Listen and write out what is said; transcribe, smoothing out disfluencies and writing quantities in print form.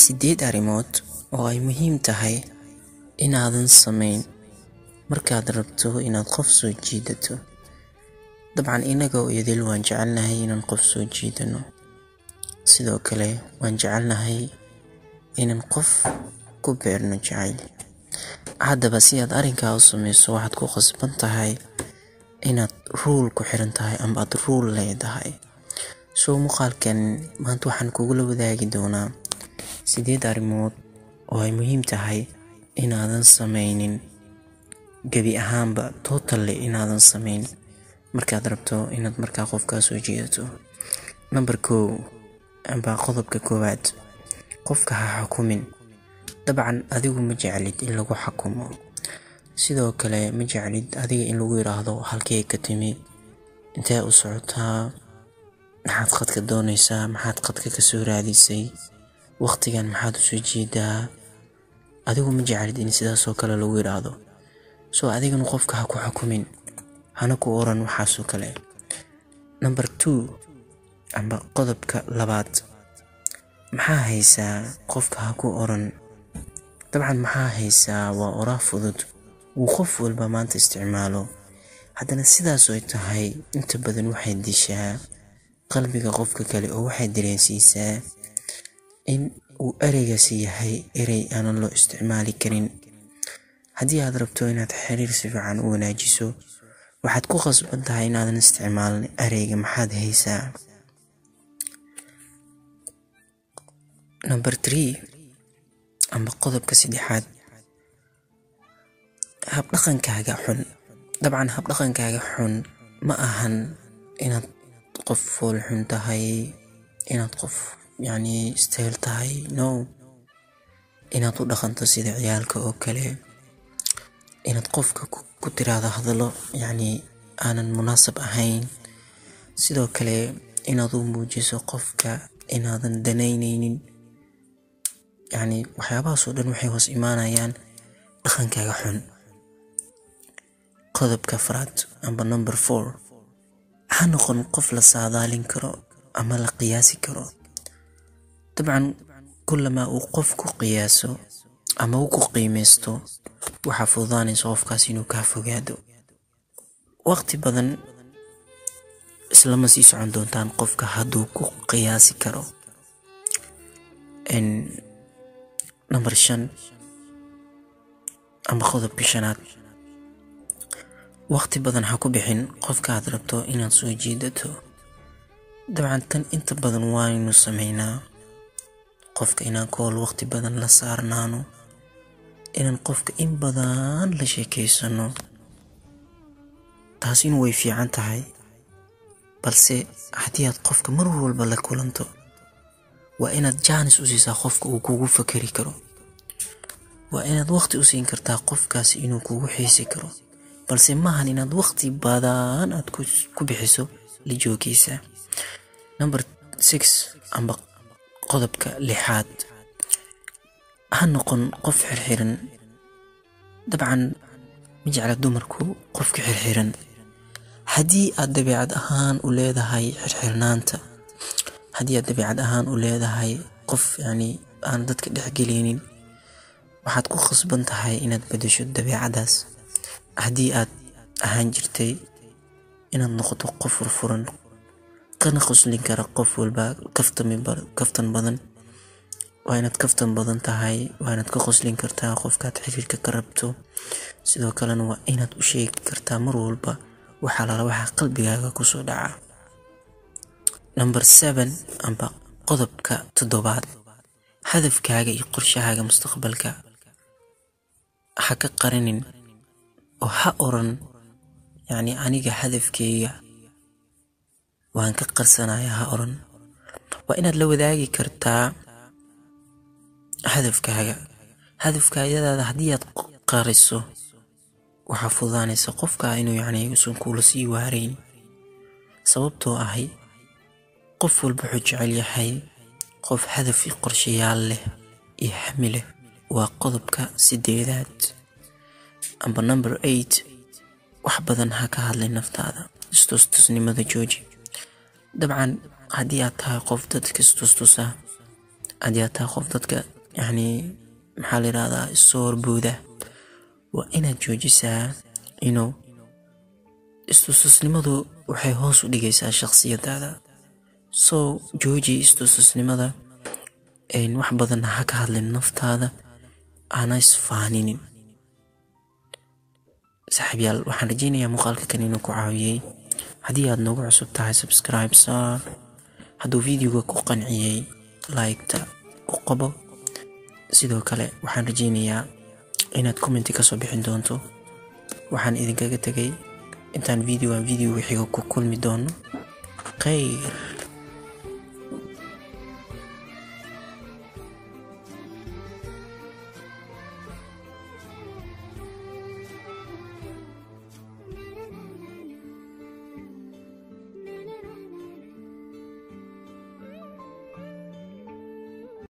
8 arrimood oo ay muhiim tahay inaadan samayn markaad rabto inaad qof soo jiidato. Dabcan inaga oo idil waan jecelnahay inaan qof soo jiidano, sidoo kale waan jecelnahay inaan qof ku beerno jacayl. Haddaba si aad arrinkaa u sameyso, waxaad ku qasban tahay inaad rule ku xiran tahay ama aad rule leedahay. Soo muuqaalkan maanta waxaan kugula wadaagi doonaa 8 arrimood oo ay muhiim tahay inaadan sameynin gebi ahaanba, totally inaadan sameyn markaad rabto inaad markaa qofkaa soo jiidato. Number 1 amba qodobka koowaad, qofka ha xukumin. Dabcan adigu ma jeclid in lagu xukumo, sidoo kale ma jeclid adiga in lagu yiraahdo halkee ka timi, intee u socotaa, maxaad qadka doonaysaa, maxaad qadka ka soo raadisay, waqtigan maxaad u soo jeedaa. Adigu ma jeclid in sidaas oo kale lagu yiraahdo. Soo adigana qofka ha ku xukumin, hana ku oran waxaas oo kale. Number 2 amba qodobka labaad, maxaa haysaa qofka ha ku oran. Dabcan maxaa haysaa waa oraah fudud uu qof walba maanta isticmaalo. Haddana sidaas oo ay tahay, inta badan waxay dishaa qalbiga qofka kale oo waxay dareensiisaa in uu ereygaasi yahay erey aanan loo isticmaali karin. Haddii aad rabto inaad xiriir si fiican u wanaajiso, waxaad ku qasban tahay inaadan isticmaalin ereyga maxaad haysaa. Number 3 amba qodobka saddexaad, habdhaqankaaga xun. Dabcan habdhaqankaaga xun ma ahan inaad qof fool xun tahay, inaad qof style tahay, no. Inaad u dhaqanto sida ciyaalka oo kale, inaad qofka ku tiraahdo hadallo aanan munaasab ahayn, sidoo kale inaad u muujiso qofka inaadan danaynaynin. Waxyaabahaas oo dhan waxay hoos imaanayaan dhaqankaaga xun. Qodobka afraad amba number 4, ha noqon qof la saadaalin karo ama la qiyaasi karo. Dabcan kullama uu qof ku qiyaaso ama uu ku qiimeysto, waxaa fududaanaysa qofkaas inuu kaa fogaado. Waqti badan islama sii socon doontaan qofka hadduu ku qiyaasi karo. Number 5 ama qodobka shanaad, waqti badan ha ku bixin qofka aad rabto inaad soo jiidato. Dabcan tan inta badan waaynu sameynaa, qofka inaan kool waqti badan la saarnaano, inaan qofka in badan la sheekeysano. Taasina way fiican tahay, balse haddii aad qofka mar walba la kulanto, waa inaad jaanis u siisaa qofka uu kugu fakari karo. Waa inaad waqti u siin kartaa qofkaasi inuu kugu xiisi karo, balse maahan inaad waqti badan aad ku bixiso la joogiisa. Number 6 amba qodobka lixaad, ha noqon qof xirxiran. Dabcan ma jecla dumarku qofka xirxiran. Haddii aad dabeecad ahaan u leedahay xirxirnaanta, haddii aad dabeecad ahaan u leedahay qof aan dadka dhexgeleynin, waxaad ku khasban tahay inaad beddesho dabeecadaas. Haddii aad ahaan jirtay inaad noqoto qof furfuran, kana qoslin kara qof walba, kaftan badan, waa inaad kaftan badan tahay, waa inaad ka qoslin kartaa qofkaad xiriirka ka rabto. Sidoo kalena waa inaad u sheegi kartaa mar walba waxa lala waxa qalbigaaga ku soo dhaca. Number 7 amba qodobka toddobaad, hadafkaaga iyo qorshahaaga mustaqbalka ha ka qarinin oo ha oran aniga hadafkeyga waan ka qarsanayaa, ha oran. Waa inaad la wadaagi kartaa hadafkaaga. Hadafkaayadaada haddii aad qariso, waxaa fududaanaysa qofka inuu uusan kula sii waarayn. Sababtoo ahi qof walba wuxuu jecel yahay qof hadaf iyo qorshayaal leh iyo hami leh. Waa qodobka 8aad amba number 8, wax badan ha ka hadlin naftaada, istustusnimada jooji. Dabcan haddii aad tahay qof dadka istustusa, Haddii aad tahay qof dadka yacni maxaa la yidhahdaa isoo horbuuda, waa inaad joojisaa. Inuu istustusnimadu waxay hoos u dhigaysaa shakhsiyadaada. So jooji istustusnimada, wax badan ha ka hadlin naftaada, hana isfaaninin. Saaxiibyaal, waxaan rajeynayaa muuqaalka kan inuu ku caawiyey. Haddii aad noogu cusub tahay, subscribe saar. Hadduu videoga ku qanciyey, like-ta ku qabo. Sidoo kale waxaan rajeynayaa inaad comment-i kasoo bixin doonto. Waxaan idinkaga tegay intaan videogan videoga xiga ku kulmi doono khayr.